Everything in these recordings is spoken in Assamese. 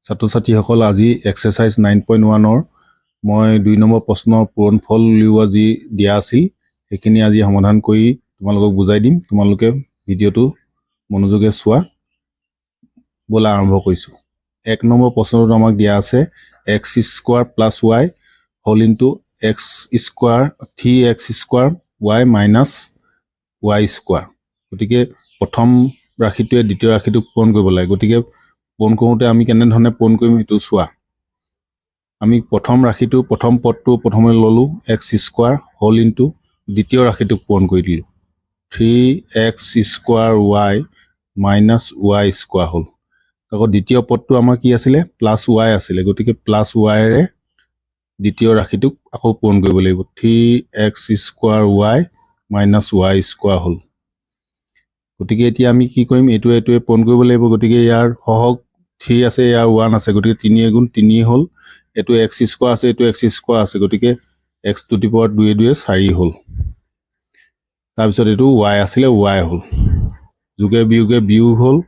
ছাত্ৰ ছাত্ৰীসকল, আজি এক্সাৰচাইজ 9.1ৰ মই 2 নম্বৰ প্ৰশ্নৰ পূৰণফল উলিওৱা যি দিয়া আছিল, সেইখিনি আজি সমাধান কৰি তোমালোকক বুজাই দিম। তোমালোকে ভিডিঅ'টো মনোযোগে চোৱা। ব'লা, আৰম্ভ কৰিছোঁ। 1 নম্বৰ প্ৰশ্নটোত আমাক দিয়া আছে x square plus y whole into x square three x square y minus y square। গতিকে প্ৰথম ৰাশিটোৱে দ্বিতীয় ৰাশিটোক পূৰণ কৰিব লাগে। গতিকে পূৰণ কৰোঁতে আমি কেনেধৰণে পূৰণ কৰিম, সেইটো চোৱা। আমি প্ৰথম ৰাশিটো, প্ৰথম পদটো প্ৰথমে ল'লোঁ, এক্স স্কোৱাৰ হোল ইনটু দ্বিতীয় ৰাশিটোক পূৰণ কৰি দিলোঁ, three x square y minus y square হ'ল। আকৌ দ্বিতীয় পদটো আমাৰ কি আছিলে? প্লাছ ৱাই আছিলে। গতিকে প্লাছ ৱাইৰে দ্বিতীয় ৰাশিটোক আকৌ পূৰণ কৰিব লাগিব, three x square y minus y square হ'ল। গতিকে এতিয়া আমি কি কৰিম? এইটোৱে এইটোৱে পূৰণ কৰিব লাগিব। গতিকে ইয়াৰ সহগ থ্ৰী আছে, ইয়াৰ ওৱান আছে, গতিকে তিনি এগুণ তিনি হ'ল। এইটো এক্স স্কোৱাৰ আছে, এইটো এক্স স্কোৱাৰ আছে, গতিকে এক্স টু the power দুয়ে দুয়ে চাৰি হ'ল। তাৰপিছত এইটো ৱাই আছিলে, ৱাই হ'ল। যোগে বিয়োগে বিয়োগ হ'ল।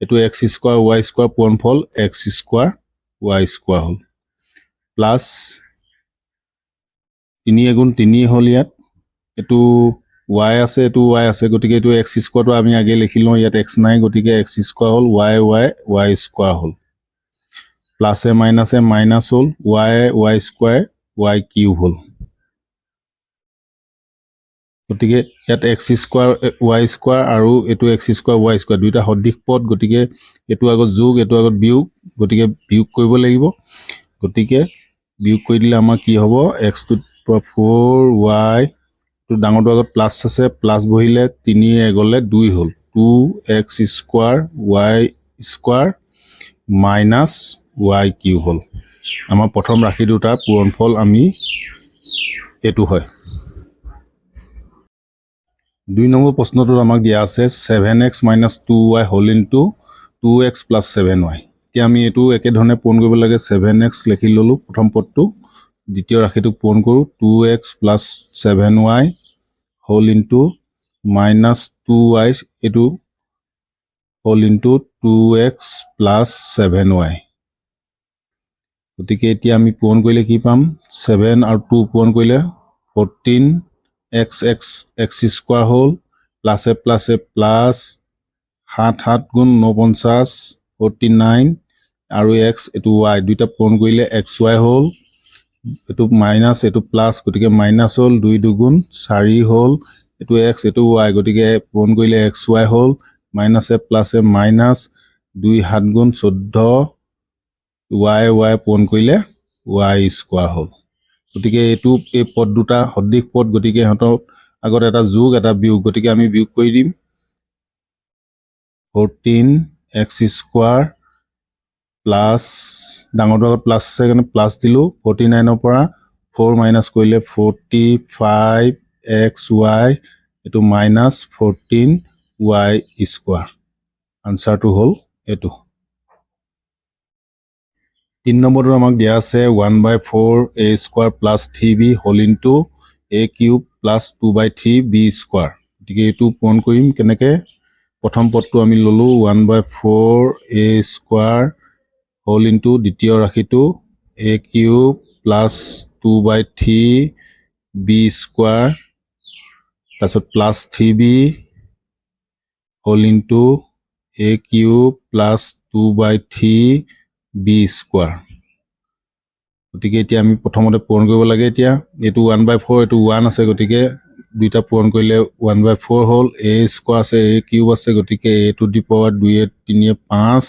এইটো এক্স স্কোৱাৰ ৱাই স্কোৱাৰ, পূৰণফল এক্স স্কোৱাৰ ৱাই স্কোৱাৰ হ'ল। প্লাছ তিনি এগুণ তিনি হ'ল। ইয়াত এইটো ৱাই আছে, এইটো ৱাই আছে, গতিকে এইটো এক্স স্কোৱাৰটো আমি আগে লিখি লওঁ। ইয়াত এক্স নাই, গতিকে এক্স স্কোৱাৰ হ'ল, ৱাই ৱাই ৱাই স্কোৱাৰ হ'ল। প্লাছে মাইনাছে মাইনাছ হ'ল, y y square y cube হ'ল। গতিকে ইয়াত এক্স স্কোৱাৰ ৱাই স্কোৱাৰ আৰু এইটো এক্স স্কোৱাৰ ৱাই স্কোৱাৰ দুইটা সদৃশ পদ। গতিকে এইটো আগত যোগ, এইটো আগত বিয়োগ, গতিকে বিয়োগ কৰিব লাগিব। গতিকে বিয়োগ কৰি দিলে আমাৰ কি হ'ব? এক্স টু ফ'ৰ ৱাই, এইটো ডাঙৰটোৰ আগত প্লাছ আছে, প্লাছ বহিলে, তিনি এগলে দুই হ'ল, two x square y square minus y cube হ'ল। আমাৰ প্ৰথম ৰাশি দুটাৰ পূৰণফল আমি এইটো হয়। 2 নম্বৰ প্ৰশ্নটোত আমাক দিয়া আছে seven x minus two y whole into two x plus seven y। এতিয়া আমি এইটো একেধৰণে পূৰণ কৰিব লাগে। ছেভেন এক্স লিখি ল'লোঁ প্ৰথম পদটো। দ্বিতীয় ৰাশিটোক পূৰণ কৰোঁ, two x plus seven y whole into minus two y, এইটো whole into two x plus seven y। গতিকে এতিয়া আমি পূৰণ কৰিলে কি পাম? ছেভেন আৰু টু পূৰণ কৰিলে 14 x x x square হ'ল। প্লাছে প্লাছে প্লাছ, সাত সাত গুণ 49, 49 আৰু এক্স, এইটো ৱাই, দুইটা পূৰণ কৰিলে এক্স ৱাই হ'ল। এইটো মাইনাছ, এইটো প্লাছ, গতিকে মাইনাছ হ'ল। দুই দুগুণ চাৰি হ'ল। এইটো এক্স, এইটো ৱাই, গতিকে পূৰণ কৰিলে এক্স ৱাই হ'ল। মাইনাছে প্লাছে মাইনাছ, দুই সাত গুণ 14, ৱাই ৱাই পূৰণ কৰিলে ৱাই স্কোৱাৰ হ'ল। গতিকে এইটো এই পদ দুটা সদৃশ পদ, গতিকে সিহঁতৰ আগত এটা যোগ, এটা বিয়োগ, গতিকে আমি বিয়োগ কৰি দিম। 14 এক্স স্কোৱাৰ প্লাছ, ডাঙৰটোৰ আগত প্লাছ আছে কাৰণে প্লাছ দিলোঁ। 49ৰ পৰা ফ'ৰ মাইনাছ কৰিলে 45 এক্স ৱাই, এইটো মাইনাছ 14 ৱাই স্কোৱাৰ। আনচাৰটো হ'ল এইটো। 3 নম্বৰটো আমাক দিয়া আছে one by four a square plus three b whole into a cube plus two by three b square। গতিকে এইটো পূৰণ কৰিম কেনেকৈ? প্ৰথম পদটো আমি ল'লোঁ, one by four a square whole into দ্বিতীয় ৰাশিটো a cube plus two by three b square, তাৰপিছত plus three b whole into a cube plus two by three b square। গতিকে এতিয়া আমি প্ৰথমতে পূৰণ কৰিব লাগে। এতিয়া এইটো ওৱান বাই ফ'ৰ, এইটো ওৱান আছে, গতিকে দুইটা পূৰণ কৰিলে ওৱান বাই ফ'ৰ হ'ল। এ স্কোৱাৰ আছে, এ কিউব আছে, গতিকে এ টু the power দুয়ে তিনিয়ে পাঁচ,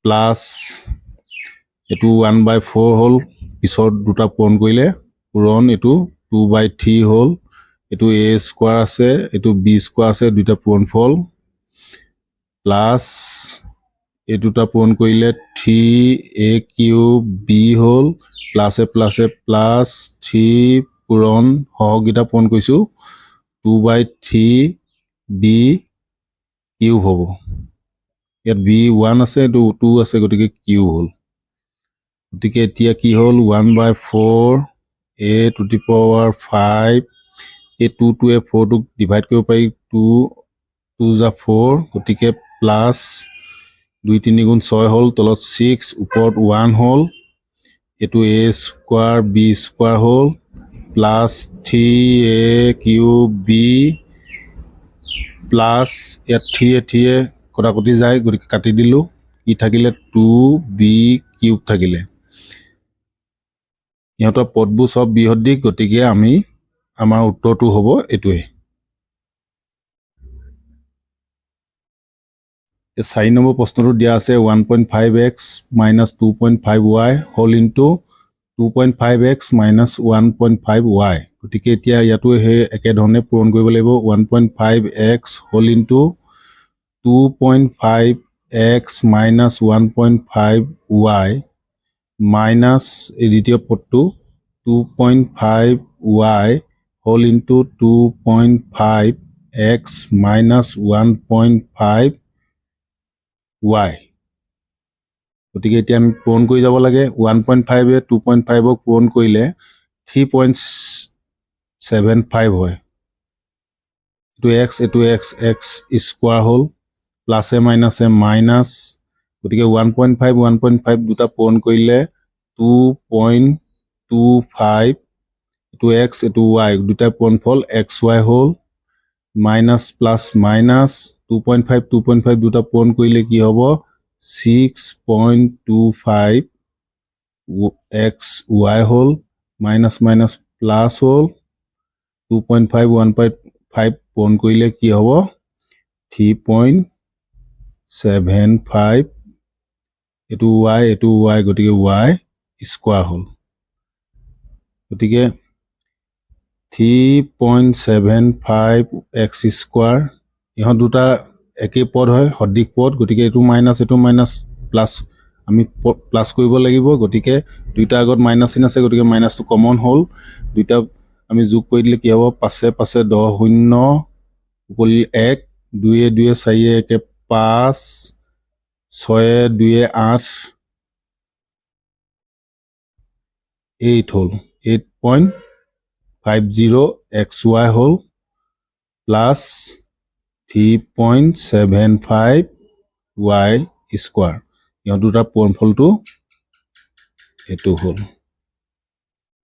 প্লাছ এইটো ওৱান বাই ফ'ৰ হ'ল। পিছত দুটা পূৰণ কৰিলে পূৰণ এইটো টু বাই থ্ৰী হ'ল। এইটো এ স্কোৱাৰ আছে, এইটো বি স্কোৱাৰ আছে, দুইটা পূৰণফল প্লাছ এই দুটা পূৰণ কৰিলে থ্ৰী এ কিউব বি হ'ল। প্লাছে প্লাছে প্লাছ থ্ৰী পূৰণ সহগকেইটা পূৰণ কৰিছোঁ, two by three b cube হ'ব। ইয়াত বি ওৱান আছে, এইটো টু আছে, গতিকে কিউব হ'ল। গতিকে এতিয়া কি হ'ল? One by four a to the power five, এই টু টুৱে ফ'ৰটোক ডিভাইড কৰিব পাৰি, টু টু জা ফ'ৰ, গতিকে প্লাছ দুই তিনি গুণ ছয় হ'ল, তলত ছিক্স, ওপৰত ওৱান হ'ল। এইটো এ স্কোৱাৰ বি স্কোৱাৰ হ'ল, plus three a cube b plus ইয়াত থ্ৰীয়ে থ্ৰীয়ে কটাকটি যায়, গতিকে কাটি দিলোঁ। কি থাকিলে? টু বি কিউব থাকিলে। ইহঁতৰ পদবোৰ চব বিসদৃশ, গতিকে আমি আমাৰ উত্তৰটো হ'ব এইটোৱে। 4 নম্বৰ প্ৰশ্নটো দিয়া আছে 1.5 x minus 2.5 y whole into 2.5 x minus 1.5 y। গতিকে এতিয়া ইয়াতো সেই একেধৰণে পূৰণ কৰিব লাগিব। 1.5 x whole into 2.5 x minus 1.5 y minus এই দ্বিতীয় পদটো 2.5 y whole into 2.5 x minus 1.5 y। গতিকে এতিয়া আমি পূৰণ কৰি যাব লাগে। 1.5-এ 2.5ক পূৰণ কৰিলে 3.75 হয়। এইটো এক্স, এইটো এক্স, এক্স স্কোৱাৰ হ'ল, প্লাছে মাইনাছে মাইনাছ। গতিকে 1.5, 1.5 দুটা পূৰণ কৰিলে 2.25। এইটো এক্স, এইটো ৱাই, দুটা পূৰণফল এক্স ৱাই হ'ল। Minus plus minus, 2.5, 2.5 দুটা পূৰণ কৰিলে কি হ'ব? 6.25 x y হ'ল। মাইনাছ মাইনাছ প্লাছ হ'ল। 2.5, 1.5 পূৰণ কৰিলে কি হ'ব? 3.75। এইটো ৱাই, এইটো ৱাই, গতিকে ৱাই স্কোৱাৰ হ'ল। গতিকে 3.75 x square, ইহঁত দুটা একেই পদ হয়, সদৃশ পদ। গতিকে এইটো মাইনাছ, এইটো মাইনাছ, প্লাছ, আমি প্লাছ কৰিব লাগিব। গতিকে দুইটা আগত মাইনাছ চিন আছে, গতিকে মাইনাছটো কমন হ'ল। দুইটা আমি যোগ কৰি দিলে কি হ'ব? পাঁচে পাঁচে 10, শূন্য উকলি এক, দুয়ে দুয়ে চাৰিয়ে একে পাঁচ, ছয়ে দুয়ে আঠ, এইট হ'ল। 8.50 x y হ'ল plus 3.75 y square। ইহঁত দুটাৰ পূৰণফলটো এইটো হ'ল।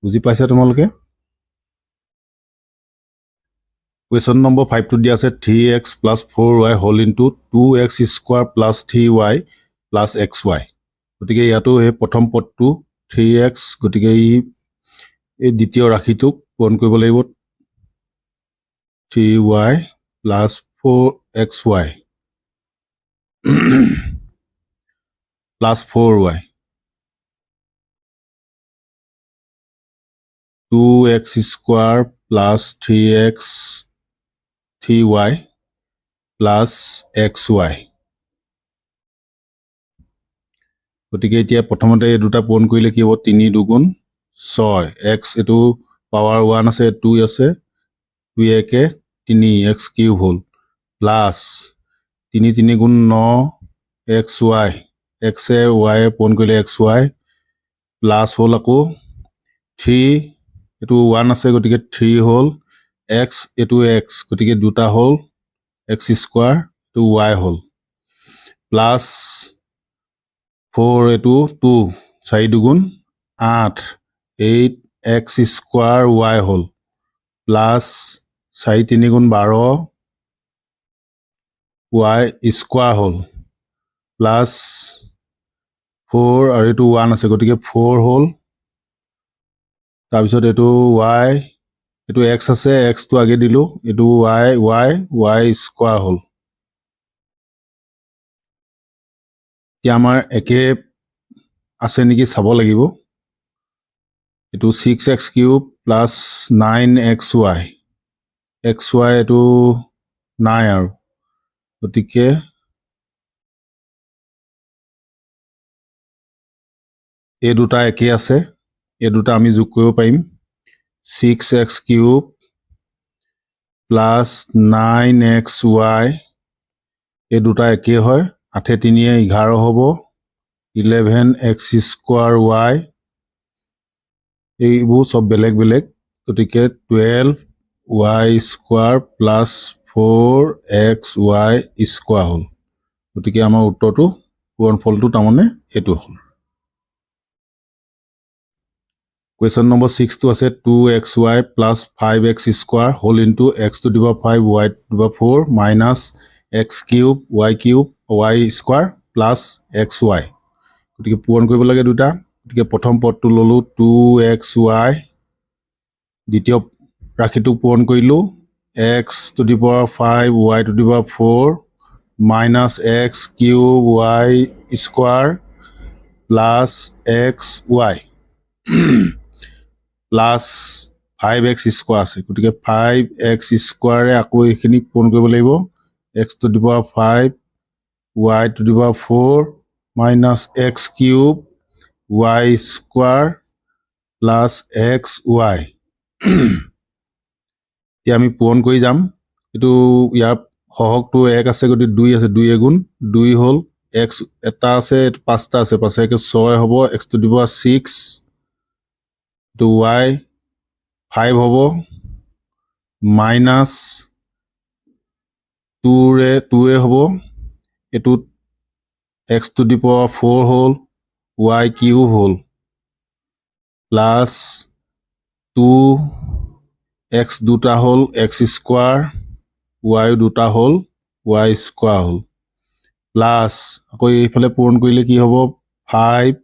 বুজি পাইছা তোমালোকে? কুৱেশ্যন নম্বৰ 5টো দিয়া আছে 3 x plus 4 y whole into 2 x square plus 3 y plus x y। গতিকে ইয়াতো সেই প্ৰথম পদটো থ্ৰী এক্স, গতিকে ই এই দ্বিতীয় ৰাশিটোক পূৰণ কৰিব লাগিব। 3 y plus 4 x y plus 4 y, 2 x square plus 3 x 3 y plus x y। গতিকে এতিয়া প্ৰথমতে এই দুটা পূৰণ কৰিলে কি হ'ব? তিনি দুগুণ ছয় এক্স, এইটো পাৱাৰ ওৱান আছে, টু আছে, দুই একে তিনি, এক্স কিউব হ'ল, প্লাছ তিনি তিনি গুণ ন এক্স ৱাই, এক্সে ৱাইয়ে পূৰণ কৰিলে এক্স ৱাই প্লাছ হ'ল আকৌ থ্ৰী, এইটো ওৱান আছে গতিকে থ্ৰী হ'ল, এক্স এইটো এক্স, গতিকে দুটা হ'ল এক্স স্কোৱাৰ, এইটো ৱাই হ'ল, প্লাছ ফ'ৰ এইটো টু, চাৰি দুগুণ আঠ, এইট এক্স স্কোৱাৰ ৱাই হ'ল, প্লাছ চাৰি তিনি গুণ 12 ৱাই স্কোৱাৰ হ'ল, প্লাছ ফ'ৰ আৰু এইটো ওৱান আছে গতিকে ফ'ৰ হ'ল, তাৰপিছত এইটো ৱাই, এইটো এক্স আছে, এক্সটো আগে দিলোঁ, এইটো ৱাই ৱাই ৱাই স্কোৱাৰ হ'ল। এতিয়া আমাৰ একে আছে নেকি চাব লাগিব। এইটো 6 x cube plus 9 x y, x y এইটো নাই আৰু, গতিকে এই দুটা একে আছে, এই দুটা আমি যোগ কৰিব পাৰিম। 6 x cube plus 9 x y, এই দুটা একে হয়, আঠে তিনিয়ে 11 হ'ব, 11 এক্স স্কোৱাৰ ৱাই, এইবোৰ চব বেলেগ বেলেগ, গতিকে 12 y square plus 4 x y square হ'ল। গতিকে আমাৰ উত্তৰটো পূৰণফলটো তাৰমানে এইটো হ'ল। কুৱেশ্যন নম্বৰ ছিক্সটো আছে two x y plus five x square whole into x to the power five y to the power four minus x cube y cube y square plus x y. গতিকে পূৰণ কৰিব লাগে দুটা। গতিকে প্ৰথম পদটো ল'লোঁ টু এক্স ৱাই, দ্বিতীয় ৰাশিটো পূৰণ কৰিলোঁ x to the power five y to the power four minus x cube y square plus x y plus five x square আছে। গতিকে ফাইভ এক্স স্কোৱাৰে আকৌ এইখিনি পূৰণ কৰিব লাগিব, x to the power five y to the power four minus x cube y square plus x y. এতিয়া আমি পূৰণ কৰি যাম। এইটো ইয়াৰ সহগটো এক আছে, গতিকে দুই আছে, দুই এগুণ দুই হ'ল। এক্স এটা আছে, এইটো পাঁচটা আছে, পাঁচে একে ছয় হ'ব, x to the power six, এইটো ৱাই ফাইভ হ'ব, মাইনাছ টুৰে টুৱে হ'ব, এইটোত x to the power four হ'ল, ৱাই কিউব হ'ল, প্লাছ টু এক্স দুটা হ'ল এক্স স্কোৱাৰ, ৱাই দুটা হ'ল ৱাই স্কোৱাৰ হ'ল, প্লাছ আকৌ এইফালে পূৰণ কৰিলে কি হ'ব, five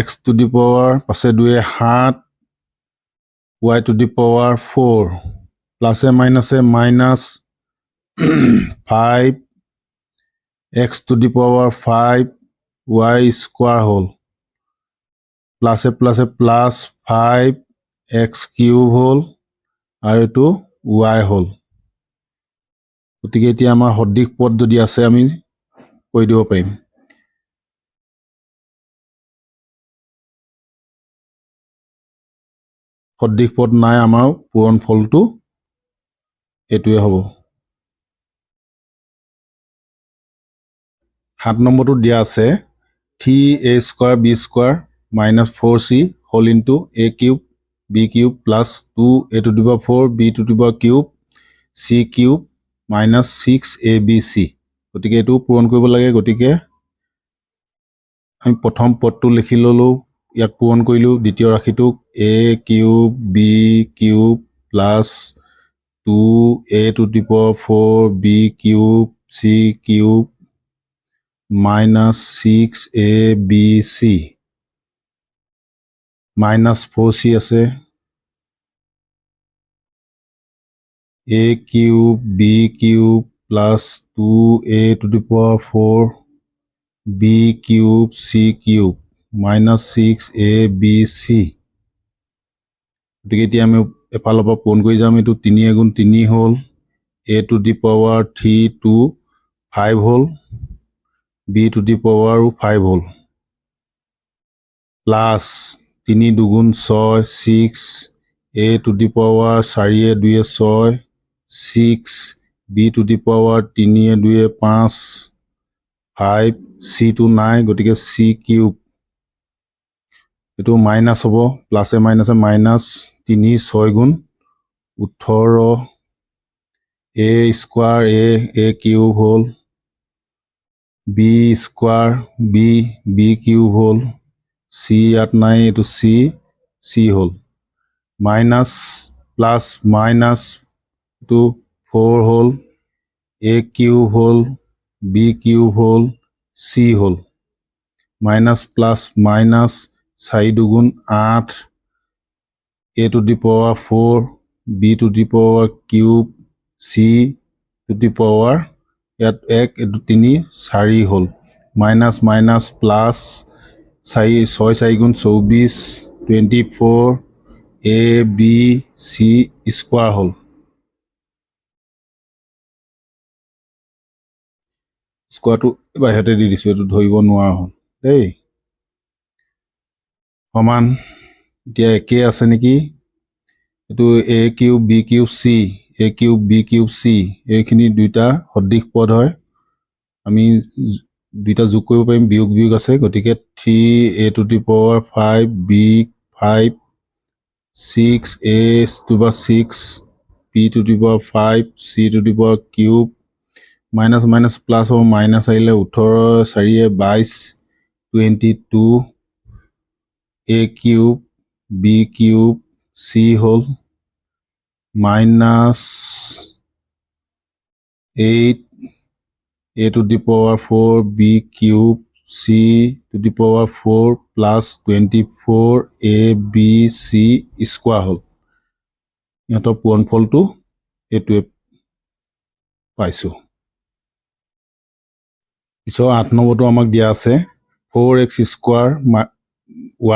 x to the power পাঁচে দুয়ে সাত y to the power four, প্লাছে মাইনাছে minus five x to the power five y square হ'ল, প্লাছে প্লাছে প্লাছ ফাইভ এক্স কিউব হ'ল আৰু এইটো ৱাই হ'ল। গতিকে এতিয়া আমাৰ সদৃশ পদ যদি আছে আমি কৰি দিব পাৰিম। সদৃশ পদ নাই, আমাৰ পূৰণ ফলটো এইটোৱে হ'ব। 7 নম্বৰটো দিয়া আছে three a square b square minus four c whole into a cube b cube plus two a to the power four b to the power cube c cube minus six a b c. গতিকে এইটো পূৰণ কৰিব লাগে। গতিকে আমি প্ৰথম পদটো লিখি ল'লোঁ, ইয়াক পূৰণ কৰিলোঁ, দ্বিতীয় ৰাশিটোক a cube b cube plus two a to the power four b cube c cube minus six a b c minus four c আছে, a cube b cube plus two a to the power four b cube c cube minus six a b c. গতিকে এতিয়া আমি এফালৰ পৰা পূৰণ কৰি যাম। এইটো তিনি এগুণ তিনি হ'ল, a to the power three two five হ'ল, বি টু the পাৱাৰো ফাইভ হ'ল, প্লাছ তিনি দুগুণ ছয় six a to the power চাৰিয়ে দুয়ে ছয় six b to the power তিনিয়ে দুয়ে পাঁচ ফাইভ চিটো নাই, গতিকে চি কিউব এইটো মাইনাছ হ'ব, প্লাছে মাইনাছে মাইনাছ তিনি ছয় গুণ 18 a square a a cube হ'ল, b square b b cube হ'ল, চি ইয়াত নাই, এইটো চি চি হ'ল, মাইনাছ প্লাছ মাইনাছ এইটো ফ'ৰ হ'ল, এ কিউব হ'ল, বি কিউব হ'ল, চি হ'ল, মাইনাছ প্লাছ মাইনাছ চাৰি দুগুণ আঠ a to the power four b to the power cube c to the power ইয়াত এক এইটো তিনি চাৰি হ'ল, মাইনাছ মাইনাছ প্লাছ চাৰি ছয় চাৰি গুণ 24 24 এ বি চি স্কোৱাৰ হ'ল। স্কোৱাৰটো বাহিৰতে দি দিছোঁ, এইটো ধৰিব নোৱাৰা হ'ল দেই। সমান এতিয়া একেই আছে নেকি, এইটো a cube b cube c a cube b cube c এইখিনি দুইটা সদৃশ পদ হয়, আমি দুইটা যোগ কৰিব পাৰিম, বিয়োগ বিয়োগ আছে, গতিকে three a to the power five b five six a to power six b to the power five c to the power cube minus minus plus হ'ব, মাইনাছ আহিলে 18 4 22, 22 a cube b cube c হ'ল minus 8 a to the power 4 b cube c to the power 4 plus 24 a b c square হ'ল। ইহঁতৰ পূৰণফলটো এইটোৱে পাইছোঁ। পিছৰ 8 নম্বৰটো আমাক দিয়া আছে 4 x square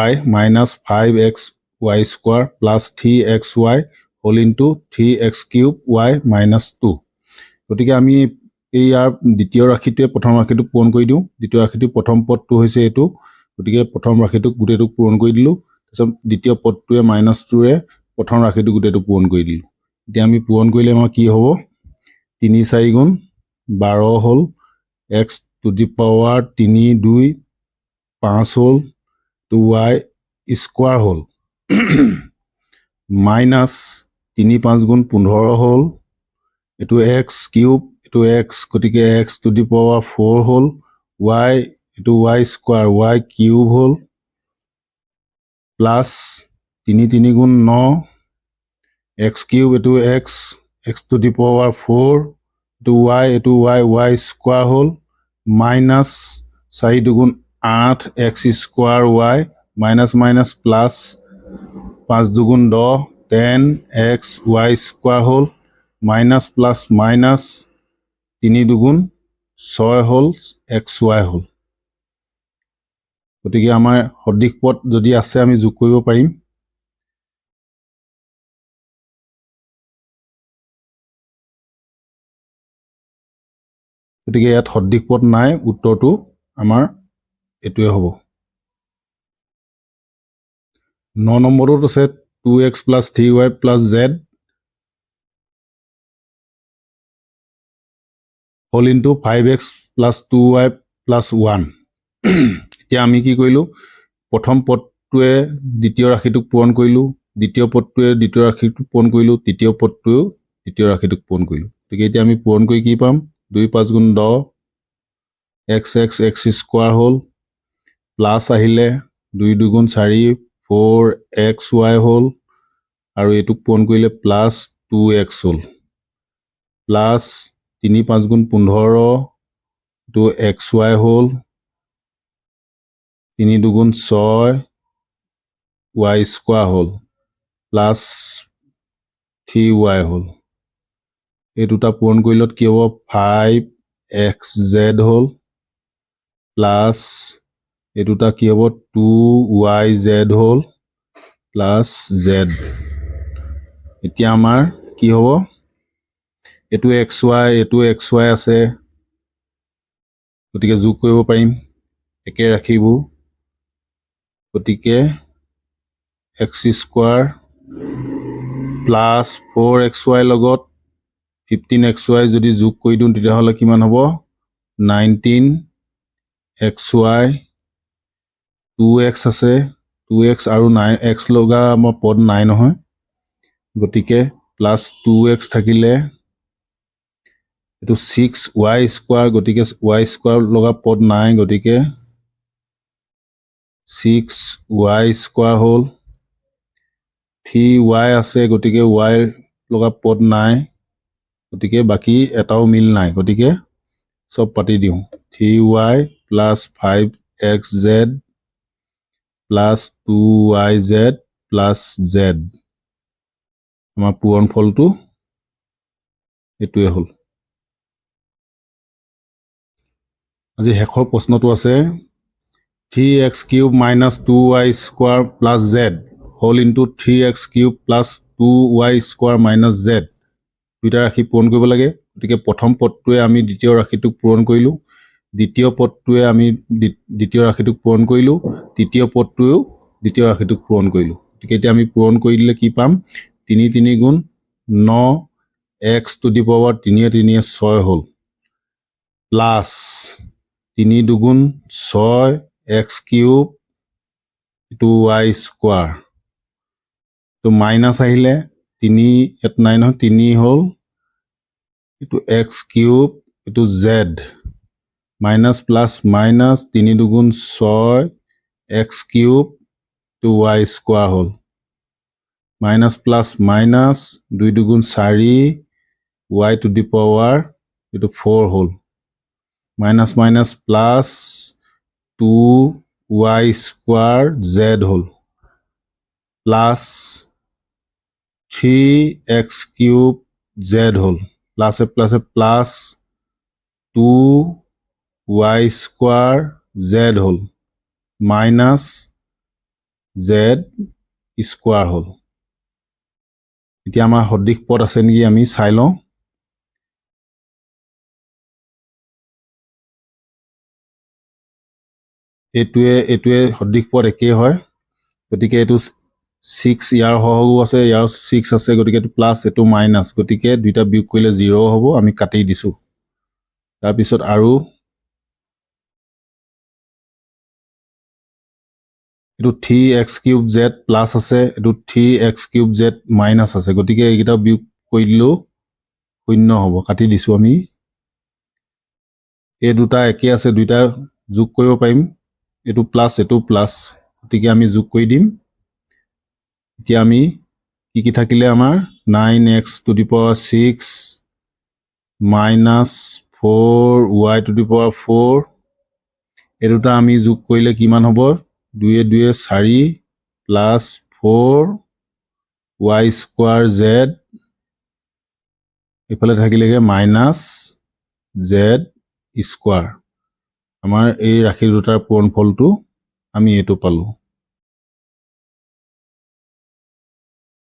y minus 5 x y square plus 3 x y whole into 3 x cube y minus 2। গতিকে আমি এই ইয়াৰ দ্বিতীয় ৰাশিটোৱে প্ৰথম ৰাশিটোক পূৰণ কৰি দিওঁ। দ্বিতীয় ৰাশিটোৰ প্ৰথম পদটো হৈছে এইটো, গতিকে প্ৰথম ৰাশিটোক গোটেইটোক পূৰণ কৰি দিলোঁ। তাৰপিছত দ্বিতীয় পদটোৱে মাইনাছ টুৰে প্ৰথম ৰাশিটো গোটেইটো পূৰণ কৰি দিলোঁ। এতিয়া আমি পূৰণ কৰিলে আমাৰ কি হ'ব? 3 4 গুণ 12 হ'ল, এক্স টু the power 3 2 5 হ'ল, টু ৱাই স্কোৱাৰ হ'ল, মাইনাছ 3 5 গুণ 15 হ'ল, এইটো এক্স কিউব, এইটো এক্স, গতিকে এক্স টু the power 4 হ'ল, ৱাই, এইটো ৱাই স্কোৱাৰ, ৱাই কিউব হ'ল, প্লাছ 3 3 গুণ 9 এক্স কিউব, এইটো x, x to the power 4, এইটো ৱাই, এইটো ৱাই, ৱাই স্কোৱাৰ হ'ল, মাইনাছ 4 দুগুণ 8 x square y, minus minus plus 5 দুগুণ 10, 10 এক্স ৱাই স্কোৱাৰ হ'ল, মাইনাছ প্লাছ মাইনাছ 3 দুগুণ 6 হ'ল, এক্স ৱাই হ'ল। গতিকে আমাৰ সদৃশ পদ যদি আছে আমি যোগ কৰিব পাৰিম। গতিকে ইয়াত সদৃশ পদ নাই, উত্তৰটো আমাৰ এইটোৱে হ'ব। 9 নম্বৰটোত আছে 2 x plus 3 y plus z whole into 5 x plus 2 y plus 1। এতিয়া আমি কি কৰিলোঁ? প্ৰথম পদটোৱে দ্বিতীয় ৰাশিটোক পূৰণ কৰিলোঁ, দ্বিতীয় পদটোৱে দ্বিতীয় ৰাশিটোক পূৰণ কৰিলোঁ, তৃতীয় পদটোৱেও দ্বিতীয় ৰাশিটোক পূৰণ কৰিলোঁ। গতিকে এতিয়া আমি পূৰণ কৰি কি পাম? 2 5 গুণ 10 এক্স এক্স এক্স স্কোৱাৰ হ'ল, প্লাছ আহিলে 2 দুগুণ 4 4 এক্স ৱাই হ'ল, আৰু এইটোক পূৰণ কৰিলে প্লাছ 2 এক্স হ'ল, প্লাছ 3 5 গুণ 15 এইটো এক্স ৱাই হ'ল, 3 দুগুণ 6 ৱাই স্কোৱাৰ হ'ল, প্লাছ 3 ৱাই হ'ল। এই দুটা পূৰণ কৰিলত কি হ'ব? 5 এক্স জেড হ'ল, প্লাছ এই দুটা কি হ'ব? 2 ৱাই জেড হ'ল, প্লাছ জেড। এতিয়া আমাৰ কি হ'ব? এইটো এক্স ৱাই, এইটো এক্স ৱাই আছে, গতিকে যোগ কৰিব পাৰিম একে ৰাশিবোৰ। গতিকে x square plus 4 x y লগত 15 এক্স ৱাই যদি যোগ কৰি দিওঁ তেতিয়াহ'লে কিমান হ'ব? 19 এক্স ৱাই, 2 এক্স আছে, 2 এক্স আৰু 9 এক্স লগা আমাৰ পদ নাই নহয়, গতিকে প্লাছ 2 এক্স থাকিলে এইটো 6 ৱাই স্কোৱাৰ, গতিকে ৱাই স্কোৱাৰ লগা পদ নাই, গতিকে 6 ৱাই স্কোৱাৰ হ'ল, 3 ৱাই আছে, গতিকে ৱাই লগা পদ নাই, গতিকে বাকী এটাও মিল নাই, গতিকে চব পাতি দিওঁ। 3 y plus 5 x z plus 2 y z plus z, আমাৰ পূৰণফলটো এইটোৱে হ'ল। আজি শেষৰ প্ৰশ্নটো আছে 3 x cube minus 2 y square plus z whole into 3 x cube plus 2 y square minus z। দুইটা ৰাশি পূৰণ কৰিব লাগে, গতিকে প্ৰথম পদটোৱে আমি দ্বিতীয় ৰাশিটোক পূৰণ কৰিলোঁ, দ্বিতীয় পদটোৱে আমি দ্বিতীয় ৰাশিটোক পূৰণ কৰিলোঁ, তৃতীয় পদটোৱেও দ্বিতীয় ৰাশিটোক পূৰণ কৰিলোঁ। গতিকে এতিয়া আমি পূৰণ কৰি দিলে কি পাম? 3 3 গুণ 9 এক্স টু the power 3 3 6 হ'ল, প্লাছ 3 দুগুণ 6 এক্স কিউব এইটো ৱাই স্কোৱাৰ, তো মাইনাছ আহিলে 3 ইয়াত নাই নহয়, 3 হ'ল এইটো এক্স কিউব, এইটো জেড, মাইনাছ প্লাছ মাইনাছ, তিনি দুগুণ ছয় এক্স কিউব, এইটো ৱাই স্কোৱাৰ হ'ল। মাইনাছ প্লাছ মাইনাছ, দুই দুগুণ চাৰি ৱাই টু the power এইটো ফ'ৰ হ'ল। Minus minus plus two y square z হ'ল, plus three x cube z হ'ল, প্লাছে প্লাছে plus two y square z হ'ল, মাইনাছ জেড স্কোৱাৰ হ'ল। এতিয়া আমাৰ সদৃশ পদ আছে নেকি আমি চাই লওঁ। এইটোৱে সদৃশ পদ একেই হয়, গতিকে এইটো ছিক্স ইয়াৰ সহগো আছে, ইয়াৰ ছিক্স আছে, গতিকে এইটো প্লাছ এইটো মাইনাছ, গতিকে দুইটা বিয়োগ কৰিলে জিৰ' হ'ব, আমি কাটি দিছোঁ। তাৰপিছত আৰু এইটো three x cube z plus আছে, এইটো three x cube z minus আছে, গতিকে এইকেইটা বিয়োগ কৰি দিলেও শূন্য হ'ব, কাটি দিছোঁ আমি। এই দুটা একে আছে, দুইটা যোগ কৰিব পাৰিম, এইটো প্লাছ এইটো প্লাছ, গতিকে আমি যোগ কৰি দিম। এতিয়া আমি কি কি থাকিলে আমাৰ nine x to the power six minus four y to the power four, এই দুটা আমি যোগ কৰিলে কিমান হ'ব, দুয়ে দুয়ে চাৰি plus four y square z, এইফালে থাকিলেগৈ মাইনাছ জেড স্কোৱাৰ। আমাৰ এই ৰাশি দুটাৰ পূৰণফলটো আমি এইটো পালোঁ।